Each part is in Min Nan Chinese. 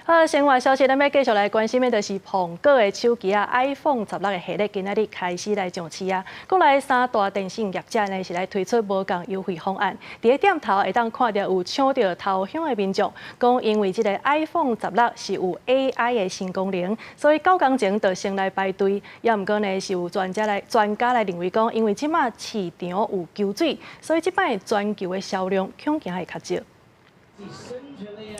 好，生活消息，咱欲繼續來關心的，就是蘋果的手機啊，iPhone 十六的系列今仔日開始來上市啊。國內三大電信業者呢是來推出無仝優惠方案，佇咧店頭會當看著有搶著頭香的民眾，講因為這个 iPhone 十六是有 AI 的新功能，所以9工前就先來排隊。也毋過呢，是有專家來認為講，因為這馬市場有缺水，所以這擺全球的銷量恐驚會較少。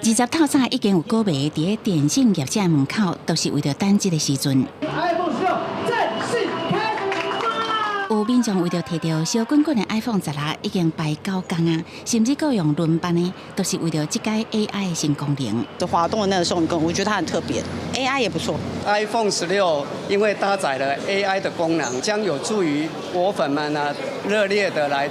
20透早已經有果迷佇咧電信業者門口，都是為著等這个時陣。 iPhone 16正式開賣。有民眾為著提著燒滾滾的 iPhone 十六，已經排9工啊，甚至閣用輪班的，都是為著這改 AI 的新功能。滑動的那個送功，我覺得它很特別，AI 也不錯。 iPhone 十六因為搭載了 AI 的功能，將有助於果粉們呢熱烈的來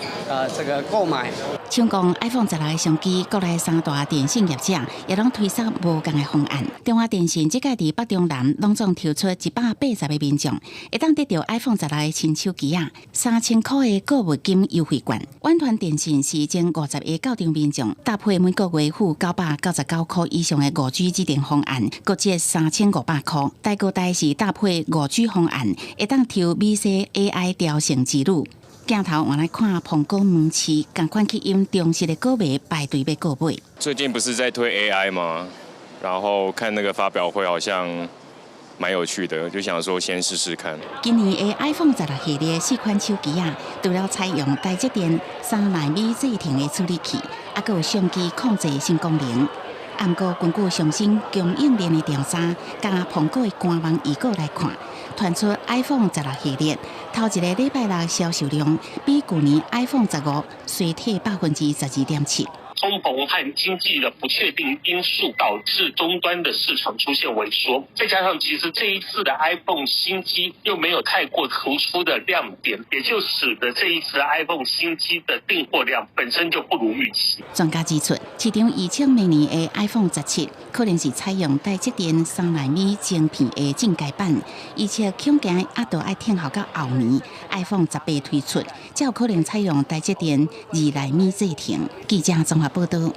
這個購買。像講 iPhone 十六的商機，國內三大電信業者也攏推出無仝的方案。中華電信這屆佇北中南攏總抽出180個民眾，會當得著 iPhone 十六的新手機啊，3000箍的購物金優惠券。遠傳電信是前50個到場民眾搭配每個月付999箍以上的5G 指定方案，閣折3500箍。大哥大是搭配5G 方案，會當抽美西 AI 療程之旅。鏡頭換來看蘋果門市，仝款吸引忠實的果迷排隊欲購買。最近不是在推 AI 嗎？然後看那個發表會，好像蠻有趣的，就想說先試試看。今年的 iPhone 十六系列四款手機啊，除了採用台積電3納米製程的處理器，還閣有相機控制新功能。毋過根據上新供應鏈的調查，佮蘋果的官網預告來看，傳出 iPhone 十六系列頭一個禮拜六銷售量比舊年 iPhone 15衰退12.7%。通膨和經濟的不確定因素導致終端的市場出現萎縮，再加上其實這一次的 iPhone 新機又沒有太過突出的亮點，也就使得這一次 iPhone 新機的訂貨量本身就不如預期。專家指出，市場預測明年的 iPhone 17可能是採用台積電3納米晶片的進階版，預測恐驚猶閣愛等候到後年 iPhone 18推出，才有可能採用台積電2納米製程。記者綜合報導。